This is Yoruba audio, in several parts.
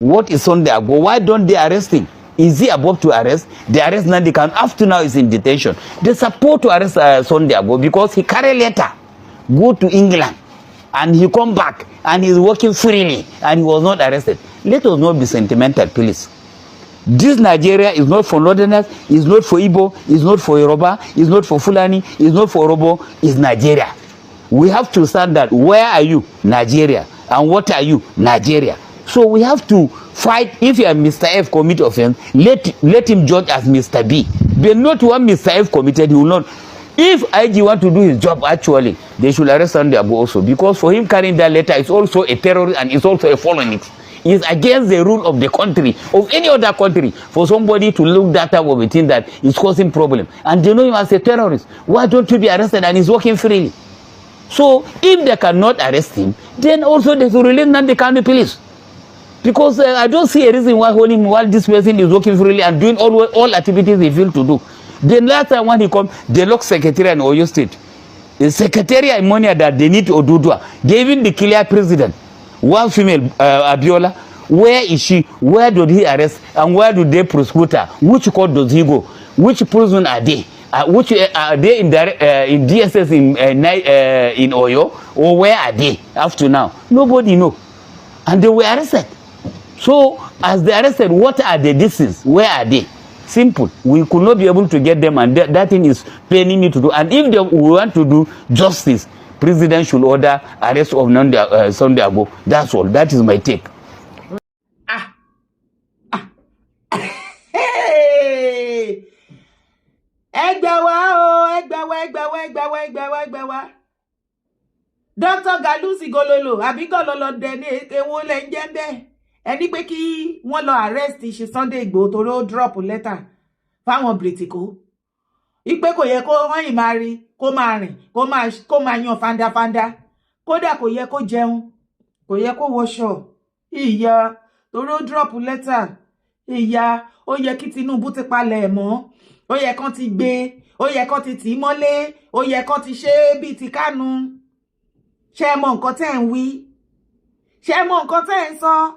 What is Sunday Igboho? Why don't they arrest him? Is he above to arrest? They arrest Nnamdi Kanu. Up to now is in detention. They support to arrest Sunday Igboho because he carry letter, go to England, and he come back and he's working freely and he was not arrested. Let us not be sentimental, please. This Nigeria is not for Northerners, is not for Igbo, is not for Yoruba, is not for Fulani, is not for Urhobo, is Nigeria. We have to stand that. Where are you? Nigeria. And what are you? Nigeria. So we have to fight. If you are Mr. F commit offense, let him judge as Mr. B. But not what Mr. F committed, he will not. If IG want to do his job, actually, they should arrest Sunday Igboho also. Because for him carrying that letter is also a terrorist and it's also a felony. It's against the rule of the country, of any other country, for somebody to look that type of a thing that is causing problem. And they know him as a terrorist. Why don't you be arrested and he's working freely? So if they cannot arrest him, then also they should release Nnamdi Kanu, please. Because I don't see a reason why holding him while this person is working freely and doing all activities he feel to do. The last time when he come, they lock secretariat in Oyo State. The secretariat in Monia that they need Oduduwa. They even declare president. One female, Abiola. Where is she? Where did he arrest? And where do they prosecute her? Which court does he go? Which prison are they? Which are they in DSS in Oyo, or where are they up to now? Nobody know, and they were arrested. So as they arrested, what are the distance? Where are they? Simple. We could not be able to get them, and that thing is paining me to do. And if we want to do justice, president should order arrest of Sunday Igboho. That's all. That is my take. Ah, ah. Hey! Ẹ gbà wá o, ẹ gbà wá, ẹ gbà wá, ẹ gbà wá, ẹ gbà wá, ẹ gbà wá. Dr. Galusi Gololo àbí Gololo dẹ ní ewo lẹ ń jẹ́ bẹ́ẹ̀. Ẹni pé kí wọ́n lọ arrest ṣe Sunday Igboho torí ó drop letter fáwọn Britico ipe kò yẹ kó wọ́n yìí máa rí kó máa rìn, kó máa yan fandafanda, kódà kò yẹ kó jẹun, kò yẹ kó wọṣọ ìyá torí ó drop letter ìyá. Ó yẹ kí Tinubu ti palẹ̀ ẹ̀ mọ́, ó yẹ kán ti gbé, ó yẹ kán ti tì í mọ́lé, ó yẹ kán ti ṣe é bíi ti Kánú. Ṣé ẹ mọ nǹkan tẹ́ ń wí? Ṣé ẹ mọ nǹkan tẹ́ ń sọ?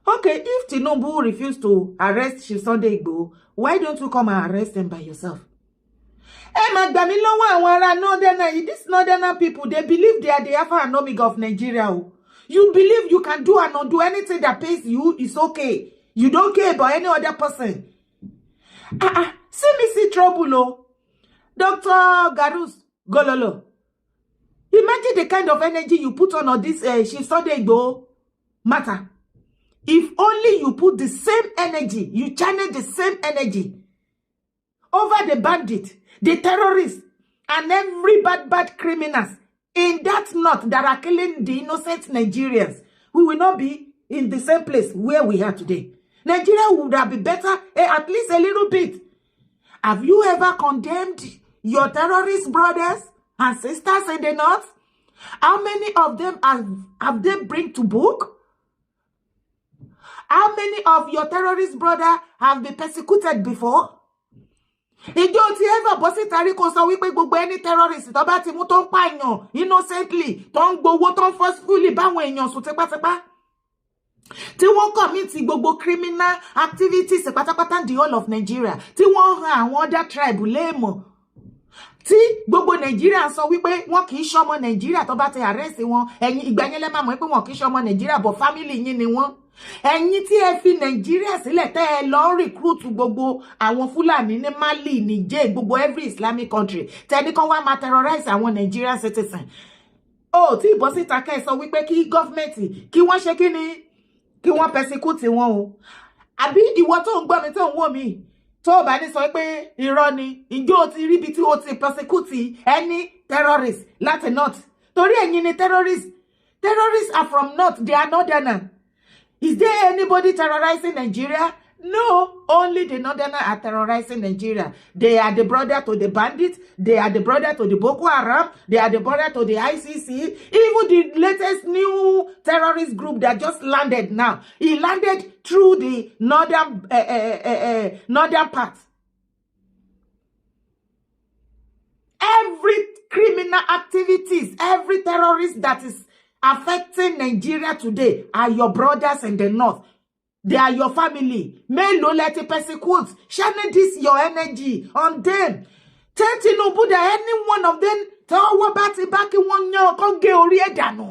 Okay, if Tinubu refuse to arrest Chief Sunday Igboho, why don't you come and arrest him by yourself? Ẹ máa gbà mí lọ́wọ́ àwọn ará northerner yìí. These northerner people, they believe they are the alpha and omega of Nigeria o. You believe you can do and undo anything that pays you is okay. You don't care about any other person. Ah ah, see me see trouble o. Dr. Garus Gololo, imagine the kind of energy you put on this Chief Sunday Igboho matter. If only you put the same energy, you channel the same energy over the bandit, the terrorists, and every bad, bad criminals in that north that are killing the innocent Nigerians, we will not be in the same place where we are today. Nigeria would have been better, at least a little bit. Have you ever condemned your terrorist brothers and sisters in the north? How many of them have they bring to book? How many of your terrorist brother have been persecuted before? Ìjọ tí ever bọ́ síta rí kó sọ wípé gbogbo ẹni terrorist tó bá ti mú tó ń pààyàn innocently, tó ń gbowó, tó ń forcefully báwọn èèyàn sùn tipátipá, tí wọ́n commit gbogbo criminal activities pátápátá in the whole of Nigeria, tí wọ́n han àwọn other tribe léèmọ̀, tí gbogbo Nàìjíríà sọ wípé wọn kì í ṣọmọ Nàìjíríà, tó bá ti arrest wọn, ẹ̀yin ìgbà yẹn lẹ́ máa mọ̀ pé wọn kì í ṣọmọ Nàìjíríà, but family yín ni wọ́n. Ẹ̀yin tí ẹ fi Nàìjíríà sílẹ̀, tẹ́ ẹ lọ ń recruit gbogbo àwọn Fúlàní ní Mali, Niger, gbogbo every Islamic country, tẹ́ni kan wá máa terrorize àwọn Nigerian citizen, ó tí ìbọn síta kẹ́ ẹ sọ wípé kí government kí wọ́n ṣe kí ni, kí wọ́n persecute wọn o. Àbí ìwọ tó ń gbọ́ mi, tó ń wò mí, tó o bá ní sọ pé irọ́ ni, ìjọ ti ríbi tí o ti persecute any terrorist láti north? Torí ẹ̀yin ni terrorist. Terrorists are from north, they are northerner. Is there anybody terrorizing Nigeria? No, only the northerners are terrorizing Nigeria. They are the brother to the bandits. They are the brother to the Boko Haram. They are the brother to the ICC. Even the latest new terrorist group that just landed now, he landed through the northern part. Every criminal activities, every terrorist that is affecting Nigeria today are your brothers in the north. They are your family. Mélòó lẹ ti persecute? Channel this your energy on them. Tell Tinubu that any one of them tọ́wọ́ bá ti bá, kí wọ́n yan kán gé orí ẹ̀ dànù,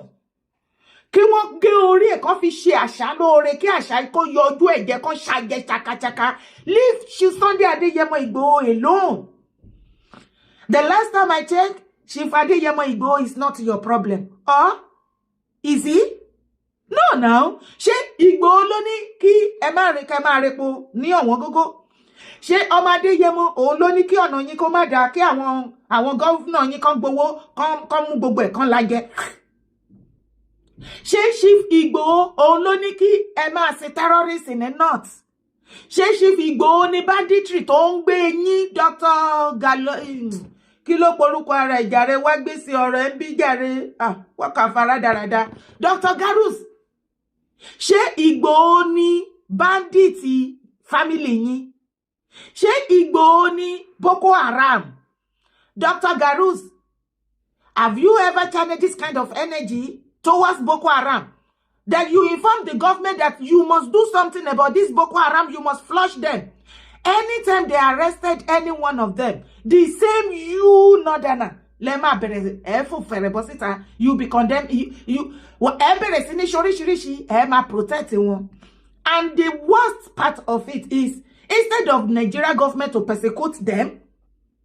kí wọ́n gé orí ẹ̀, kán fi ṣe àṣà lóore, kí àṣà kó yọ ojú ẹ̀jẹ̀, kán ṣàjẹ ṣakaṣaka. Leave Chief Sunday Adéyẹmọ Ìgbòho alone. The last time I checked, Chief Adéyẹmọ Ìgbòho is not your problem, or is he? No now. Ṣé Ìgbòho ló ní kí ẹ má rìn, kẹ má repo ní ọ̀wọ́n gógó? Ṣé ọmọ Adéyẹmọ òun ló ní kí ọ̀nà yín kó má dáa, kí àwọn governor yín kán gbowó, kán mú gbogbo ẹ̀ kán lajẹ? Ṣé Chief Ìgbòho òun ló ní kí ẹ máa ṣe terrorist in the north? Ṣé Chief Ìgbòho ní banditry tó ń gbé yín? Dr. Galo, kí ló porúkọ ara ìjàre wá gbé sí ọ̀rọ̀ ẹ̀ ń bí jàre? Wọ́n kà fara dáradá. Dr. Garus, ṣé Ìgbòho ní bandit family yín? Ṣé Ìgbòho ní Boko Haram? Dr. Garus, have you ever channeled this kind of energy towards Boko Haram, that you inform the government that you must do something about this Boko Haram, you must flush them? Anytime they arrested any one of them, the same you northerner lẹ máa bẹ̀rẹ̀ ẹ fò fẹ̀rẹ̀ bọ́ síta. You be condemned. You ẹ bẹ̀rẹ̀ sí ní ṣoríṣiríṣi, ẹ máa protect wọn. And the worst part of it is, instead of Nigeria government to persecute them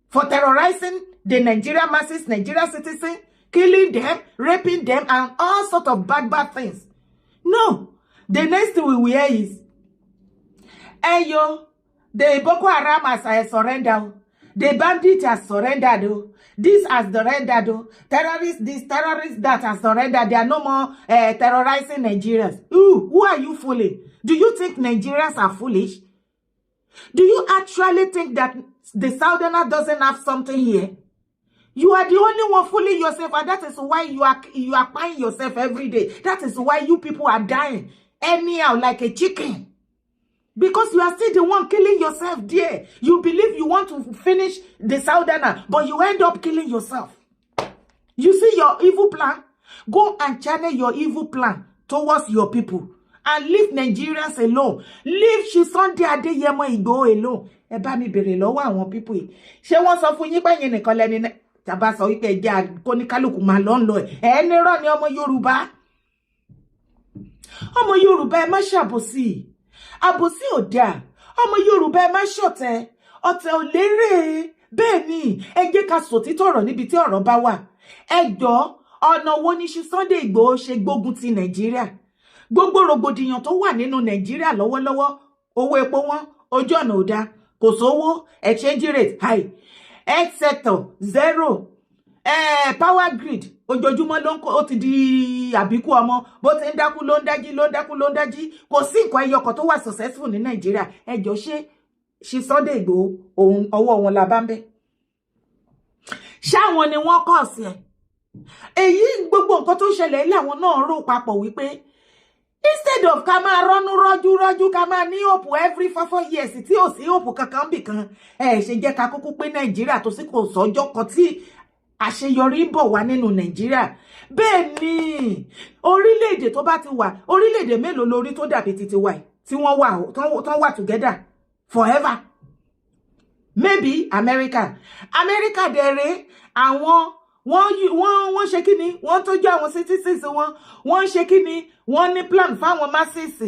for terrorizing the Nigeria masses, Nigeria citizens, killing them, raping them, and all sort of bad, bad things, no, the next thing we will hear is, "Hey yo, the Boko Haram has surrendered. The bandit has surrendered. Oh. This has surrendered. Oh. Terrorists, this, terrorists, that has surrendered. They are no more terrorizing Nigerians." Ooh, who are you fooling? Do you think Nigerians are foolish? Do you actually think that the Southerner doesn't have something here? You are the only one fooling yourself, and that is why you are buying yourself every day. That is why you people are dying anyhow like a chicken. Because you are still the one killing yourself there. You believe you want to finish the Southerner, but you end up killing yourself. You see your evil plan? Go and channel your evil plan towards your people. And leave Nigerians alone. Leave Sunday Adeyemo Igboho alone. Ẹ bá mi bèrè lọ́wọ́ àwọn people yìí. Ṣé wọ́n sọ fún yín pé ẹ̀yin nìkan lẹni tàbá sọ wípé ẹ jẹ́ kóníkálùkù máa lọ ń lọ ẹ̀? Ẹ nírọ́ ni. Ọmọ Yorùbá. Ọmọ Yorùbá, ẹ má ṣàbòsí. Àbòsí ò dáa. Ọmọ Yorùbá, ẹ má ṣọ̀tẹ̀. Ọ̀tẹ̀ ò lérè. Bẹ́ẹ̀ ni, ẹ jẹ́ ká sòtítọ́ ọ̀rọ̀ níbi tí ọ̀rọ̀ bá wà. Ẹ jọ̀ọ́, ọ̀nà wo ni ṣe Sunday Ìgbòho ṣe gbógun ti Nàìjíríà? Gbogbo rògbòdìyàn tó wà nínú Nàìjíríà lọ́wọ́lọ́wọ́, owó epo wọn, ojú ọ̀nà ò dáa, kò sówó, exchange rate high, health sector zero, power grid ojoojúmọ́ ló ń kó, ó ti di àbíkú ọmọ, bó ti ń dákú ló ń dájí, ló ń dákú ló ń dájí. Kò sí nǹkan ẹyọ kan tó wà successful ní Nàìjíríà. Ẹ jọ, ṣé ṣe Sunday Ìgbòho òun ọwọ́ wọn la bá ń bẹ́? Ṣáwọn ni wọ́n kọ̀ sí ẹ̀? Èyí gbogbo nǹkan tó ṣẹlẹ̀ ilé, àwọn náà rò papọ̀ wípé instead of ká máa rọ́nú rọ́jú rọ́jú, ká máa ní hope every 4 4 years tí ò sí hope kankan bì kan, ẹ ṣe jẹ́ ká kúkú pé Nàìjíríà tó sì kò sọ́jọ́ kan tí àṣeyọrí ń bọ̀ wá nínú Nàìjíríà. Bẹ́ẹ̀ ni, orílẹ̀-èdè tó bá ti wà, orílẹ̀-èdè mélòó lórí tó dàbí titi wa yìí, tí wọ́n wà tán wà together forever? Maybe America. America dẹ̀rẹ̀, àwọn wọ́n ṣe kí ni? Wọ́n tọ́jú àwọn citizens wọn. Wọ́n ṣe kí ni? Wọ́n ní plan fáwọn masses.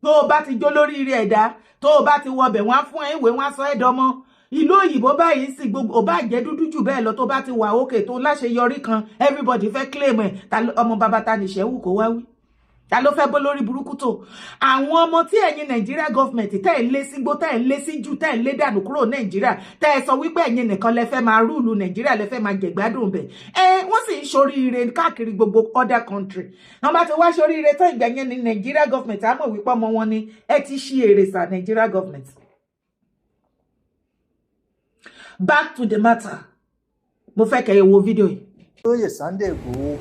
Tó o bá ti jó lórí ire ẹ̀dá, tó o bá ti wọbẹ̀, wọ́n á fún ẹ ìwé, wọ́n á sọ ẹ́ dọmọ ìlú òyìnbó báyìí sì. Gbogbo ò bá jẹ́ dúdú jù bẹ́ẹ̀ lọ, tó bá ti wà òkè tó láṣeyọrí kan, everybody fẹ́ claim ẹ̀. Ọmọ bàbá ta nìṣẹ́ wù kó wá wí, ta ló fẹ́ bó lórí burúkú tó àwọn ọmọ tí ẹ̀yin Nàìjíríà government tẹ́ ẹ̀ lé sígbó, tẹ́ ẹ̀ lé sí jù, tẹ́ ẹ̀ lé dànù kúrò Nàìjíríà, tẹ́ ẹ sọ wípé ẹ̀yin nìkan lẹ fẹ́ máa rule Nàìjíríà, lẹ fẹ́ máa jẹ̀gbádùn bẹ̀ ẹ? Wọ́n sì ń ṣoríire káàkiri gbogbo other country. Wọ́n bá ti wá ṣoríire tán, ìgbà yẹn ní Nàìjíríà government á mọ̀ wípé ọmọ wọn ni. Ẹ ti ṣí èrè sà, Nàìjíríà government. Back to the matter, mo fẹ́ kẹ́ ẹ wo fídíò yìí. Olóyè Sunday Igboho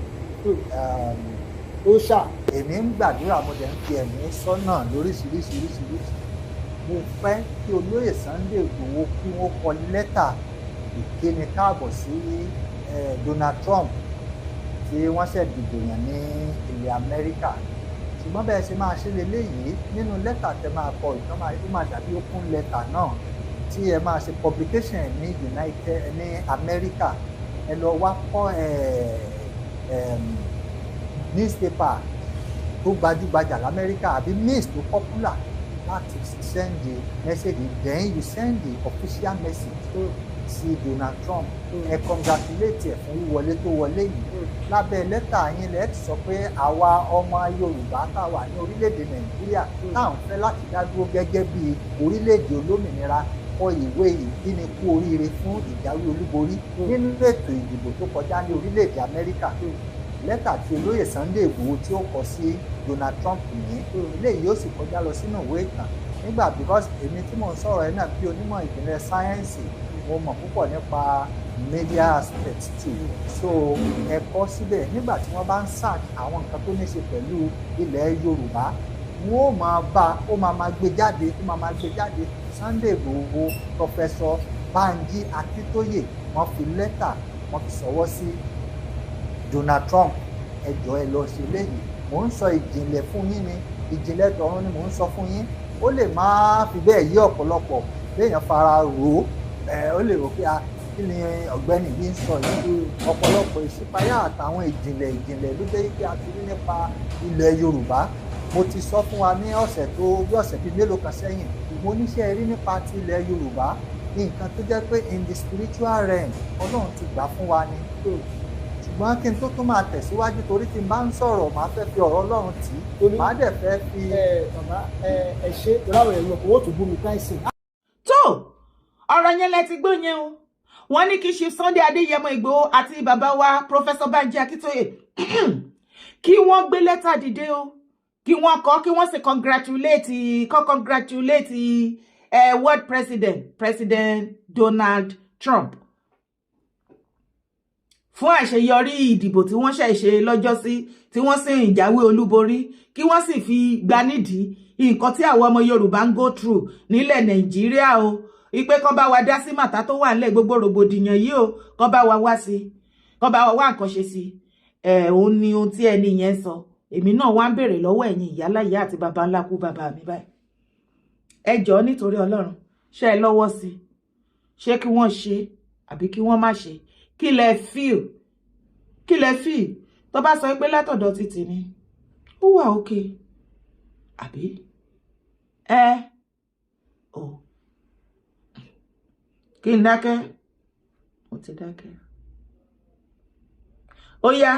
ó ṣà, èmi ń gbàdúrà, mo dẹ̀ ń fi ẹ̀mí sọ́nà lóríṣiríṣiríṣiríṣi. Mo fẹ́ kí olóyè Sunday Igboho kí wọ́n kọ lẹ́tà ìkíni káàbọ̀ sí Donald Trump tí wọ́n ṣẹ̀ dìbò yàn ní ilẹ̀ Amẹ́ríkà. Ṣùgbọ́n bẹ́ẹ̀ ṣe máa ṣe leléyìí, nínú lẹ́tà tẹ máa kọ ìtàn máa, ó máa dàbí open letter náà tí ẹ máa ṣe publication ní United, ní America. Ẹ lọ wá kọ́ ẹ newspaper tó gbajúgbajà lamẹ́ríkà àbí means tó popular láti send the message. Then you send the official message sí Donald Trump. Ẹ congratulate ẹ fún wíwọlé tó wọlé yìí. Lábẹ́ lẹ́tà yín, lẹ́ẹ̀ ti sọ pé àwa ọmọ Yorùbá tá a wà ní orílẹ̀-èdè Nàìjíríà, tá à ń fẹ́ láti dá dúró gẹ́gẹ́ bí orílẹ̀-èdè olómìnira, kọ ìwé ìkíni kú oríire fún ìjáwé olúborí nínú ètò ìdìbò tó kọjá ní orílẹ̀-èdè Amẹ́ríkà. Lẹ́tà tí olóyè Sunday Igboho tí ó kọ sí Donald Trump ní eléyìí yóò sì kọjá lọ sínú ìwé ìtàn nígbà, because èmi tí mò ń sọ̀rọ̀ ẹ̀ náà, bí onímọ̀ ìjìnlẹ̀ sáyẹ́ǹsì, mo mọ̀ púpọ̀ nípa media aspect too. So ẹ kọ síbẹ̀, nígbà tí wọ́n bá ń search àwọn nǹkan tó ní ṣe pẹ̀lú ilẹ̀ Yorùbá, wọ́n ó máa bá ó máa máa gbé jáde, ó máa máa gbé jáde. Sunday Igboho, Professor Banji Akíntóyè, wọ́n fi lẹ́tà, wọ́n fi ṣọwọ́ sí Donald Trump. Ẹ jọ̀ọ́, ẹ lọ ṣe léyìí. Mò ń sọ ìjìnlẹ̀ fún yín ni, ìjìnlẹ̀ tọ̀run ni mò ń sọ fún yín. Ó lè má fi bẹ́ẹ̀ yí ọ̀pọ̀lọpọ̀. Béèyàn fara rò ó, ẹ ó lè rò pé a kí ni ọ̀gbẹ́ni yìí ń sọ yìí? Ọ̀pọ̀lọpọ̀ ìṣípayá àtàwọn ìjìnlẹ̀ ìjìnlẹ̀ ló jẹ́ pé a ti rí nípa ilẹ̀ Yorùbá. Mo ti sọ fún wa ní ọ̀sẹ̀ tó bí ọ̀sẹ̀ bíi mélòó kan sẹ́yìn, mo níṣẹ́ rí nípa ti ilẹ̀ Yorùbá, nǹkan tó jẹ́ pé in the spiritual realm, Ọlọ́run ti gbà fún wa ni. Ṣùgbọ́n kí n tó tún máa tẹ̀síwájú, torí tí n bá ń sọ̀rọ̀, màá fẹ́ fi ọ̀rọ̀ Ọlọ́run tì í, màá dẹ̀ fẹ́ fi. Ẹ bàbá, ẹ ṣe torí àwọn èèyàn owó tó bú mi káìsìn. Tó ọ̀rọ̀ yẹn lẹ ti gbọ́ yẹn o. Wọ́n ní kí Chief Sunday Adéyẹmọ Ìgbòho àti bàbá wa Professor Banji Akíntóyè kí wọ́n gbé lẹ́tà dìde o, kí wọ́n kọ, kí wọ́n sì congratulate, kọ́ congratulate world president, President Donald Trump, fún àṣeyọrí ìdìbò tí wọ́n ṣẹ̀ ṣe lọ́jọ́sí, tí wọ́n sì ń jáwé olúborí, kí wọ́n sì fi gba nídìí nǹkan tí àwọn ọmọ Yorùbá ń go through nílẹ̀ Nàìjíríà o, ipe kán bá wa dá sí matter tó wà nílẹ̀, gbogbo rògbòdìyàn yìí o, kán bá wa wá sí, kán bá wa wá nǹkan ṣe sí ẹ. Òun ni ohun tí ẹni yẹn sọ. Èmi náà wá ń béèrè lọ́wọ́ ẹ̀yin ìyáláyà àti baba ńlá kú bàbá mi báyìí. Ẹ jọ̀ọ́, nítorí Ọlọ́run, ṣé ẹ lọ́wọ́ sí? Ṣé kí wọ́n ṣe àbí kí wọ́n má ṣe? Kí lẹ feel? Kí lẹ feel? Tó bá sọ pé látọ̀dọ̀ ti tèmi, ó wà òkè àbí ẹ ò kí n dákẹ́? Mo ti dákẹ́. Ó yá,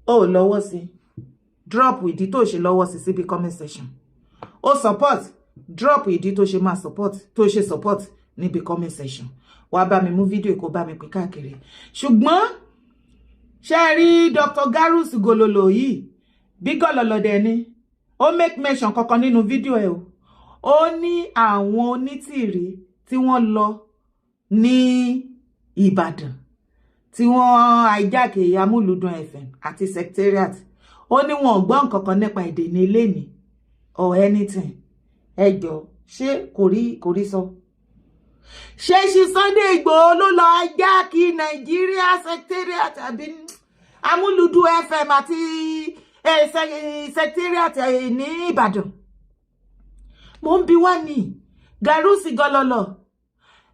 ó lọ́wọ́ sí, drop ìdí tó ṣe lọ́wọ́ sí síbi comment section. Ó support, drop ìdí tó ṣe máa support, tó ṣe support níbi comment section. Wàá bá mi mú fídíò kó bá mi pín káàkiri. Ṣùgbọ́n ṣe rí Dr. Garus Gololo yìí, bí gọlọlọ dẹ ni, ó make mention kankan nínú fídíò ẹ o. Ó ní àwọn onítìrí tí wọ́n lọ ní Ìbàdàn, tí wọ́n hijack Amúlùdùn FM àti secretariat, ó ní wọn ò gbọ́ nǹkan kan nípa èdè ní ilé ní or anything. Ẹ jọ, ṣé kò rí sọ? Ṣé ṣe Sunday Igboho ló lọ hijack Nàìjíríà secretariat àbí Amúlùdùn FM àti secretariat ní Ìbàdàn? Mo ń bi wá ní Garusi Gololo.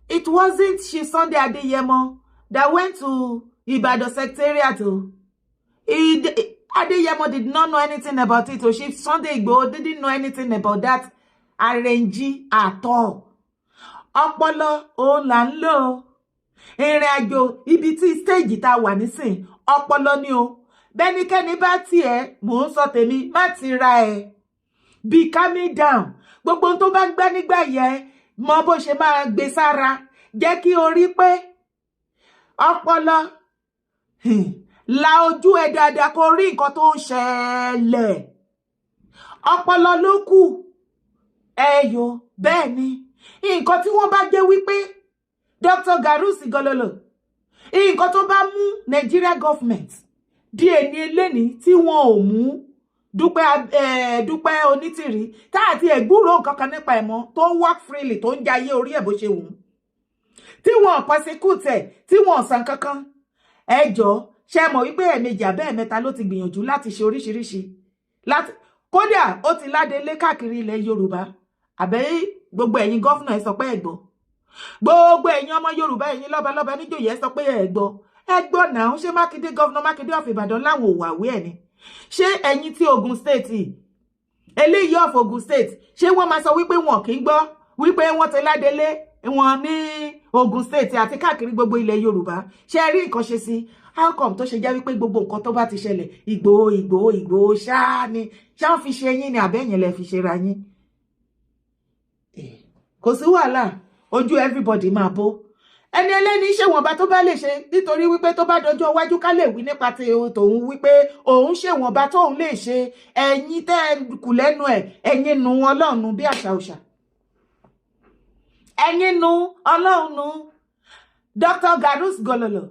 It wasn't Chief Sunday Adeyemo that went to Ibadan secretariat o. Adeyemo did not know anything about it o. Chief Sunday Igboho didn't know anything about that arrange at all. Ọpọlọ òun là ń lò ó. Ìrìn àjò ibi tí stage tá a wà nísìn, ọpọlọ ni o. Bẹ́nikẹ́ni bá tiẹ̀, mò ń sọ tèmi, má ti ra ẹ̀, be calming down. Gbogbo ohun tó bá ń gbá nígbà yẹn, mọ bó ṣe máa gbé sára, jẹ́ kí o rí pé ọpọlọ la ojú ẹ dáadáa, kó rí nǹkan tó ń ṣẹlẹ̀. Ọpọlọ ló kù ẹyọ. Bẹ́ẹ̀ ni nǹkan tí wọ́n bá jẹ́ wípé Dr. Garusi Gololo, nǹkan tó bá mú Nigeria government di èní eléni tí wọn ò mú Dúpẹ́, Dúpẹ́ Onítìrí, tá àti ẹ̀gbúrò nǹkan kan nípa ẹ̀ mọ́, tó ń work freely, tó ń jayé orí ẹ̀ bó ṣe wù ú, tí wọn ò prosecute ẹ̀, tí wọn ò san kankan. Ẹ jọ, ṣe mọ̀ wípé ẹ̀ẹ̀mejì àbẹ́ ẹ̀mẹ́ta ló ti gbìyànjú láti ṣe oríṣiríṣi láti Kódà ó ti ládélé káàkiri ilẹ̀ Yorùbá. Àbẹ́ gbogbo ẹ̀yin governor, ẹ sọ pé ẹ gbọ́? Gbogbo ẹ̀yin ọmọ Yorùbá, ẹ̀yin lọ́balọ́ba, níjòyè, ẹ sọ pé ẹ gbọ́? Ẹ gbọ́ náà. Ṣé Mákindé, Governor Mákindé of Ìbàdàn, láwọn ò wàwé ẹ̀ ni? Ṣé ẹ̀yin tí Ogun State, eléyìí of Ogun State, ṣé wọ́n máa sọ wípé wọn kì í gbọ́ wípé wọ́n ti ládélé wọn ní Ogun State àti káàkiri gbogbo ilẹ̀ Yorùbá? Ṣé ẹ rí nǹkan ṣe sí? How come tó ṣe jẹ́ wípé gbogbo nǹkan tó bá ti ṣẹlẹ̀, Ìgbòho, Ìgbòho, Ìgbòho ṣáá ni? Ṣáà fi ṣe yín ni, àbẹ́yìn lẹ fi ṣe ra yín? Kò sí wàhálà, ojú everybody máa bó. Ẹni ẹlẹ́ni ṣèwọ̀nba tó bá lè ṣe, nítorí wípé tó bá dọjọ́ iwájú, ká lè wí nípa ti tòun wípé òun ṣèwọ̀nba tóun lè ṣe. Ẹ̀yin tẹ́ ẹ kù lẹ́nu ẹ̀, ẹ̀yin nu Ọlọ́run bí àṣà òṣà, ẹ̀yin nu Ọlọ́run nu. Dr. Garus Gololo,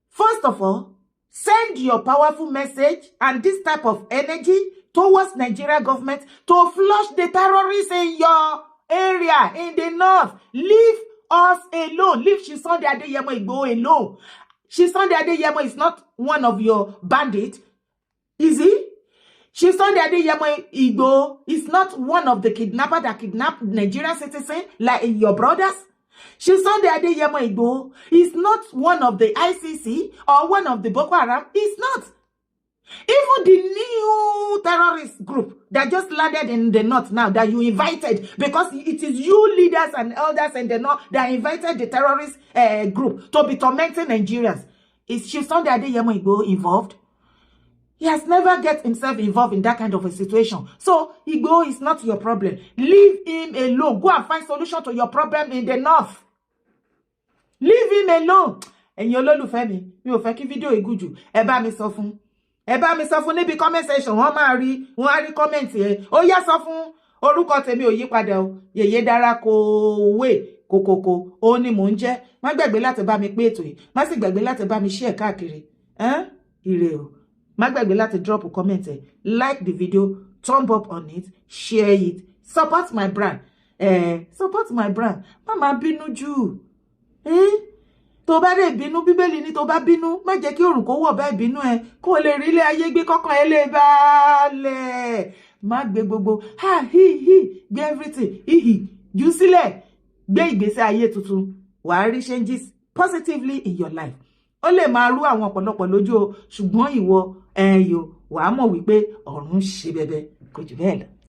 first of all, send your powerful message and this type of energy towards Nigeria government to flush the terrorists in your area in the north. Leave us alone. Leave Chief Sunday Adeyemo Igboho alone. Chief Sunday Adeyemo is not one of your bandits, is he? Chief Sunday Adeyemo Igboho is not one of the kidnappers that kidnap Nigerian citizens like your brothers. Chief Sunday Adeyemo Igboho is not one of the ICC or one of the Boko Haram. He's not. Even the new terrorist group that just landed in the north now that you invited, because it is you leaders and elders in the north that invited the terrorist group to be tormenting Nigerians. Is Chief Sunday Adeyemo Igboho involved? He has never get himself involved in that kind of a situation. So Igboho is not your problem. Leave him alone. Go and find solution to your problem in the north. Leave him alone. Ẹ̀yin olólùfẹ́ mi, mi ò fẹ́ kí fídíò yìí gùn jù. Ẹ bá mi sọ fún. Ẹ bá mi sọ fún níbi comment section, wọ́n máa rí, wọ́n á rí comment ẹ. Ó yá, sọ fún. Orúkọ tèmi ò yí padà o. Yèyé dára kò wé kòkòkò, òun ni mò ń jẹ́. Má gbàgbé láti bá mi pé ètò yìí. Má sì gbàgbé láti bá mi share káàkiri. Ire o. Má gbàgbé láti drop comment ẹ, like the video, thumb up on it, share it, support my brand. Support my brand. Má máa bínú jù. Tó bá dé bínú, Bíbélì ní tó bá bínú, má jẹ́ kí òrùn kó wọ̀ bá ìbínú ẹ, kó o lè rí ilé ayé gbé, kọ́kàn ẹ lè balẹ̀. Má gbé gbogbo ha hi hi, gbé everything hihi jù sílẹ̀, gbé ìgbésí ayé tuntun. Wàá rí changes positively in your life. Ó lè máa rú àwọn ọ̀pọ̀lọpọ̀ lójú o, ṣùgbọ́n ìwọ ẹ̀yọ, wàá mọ̀ wípé ọ̀run ń ṣe bẹbẹ. Kò jù bẹ́ẹ̀ lọ.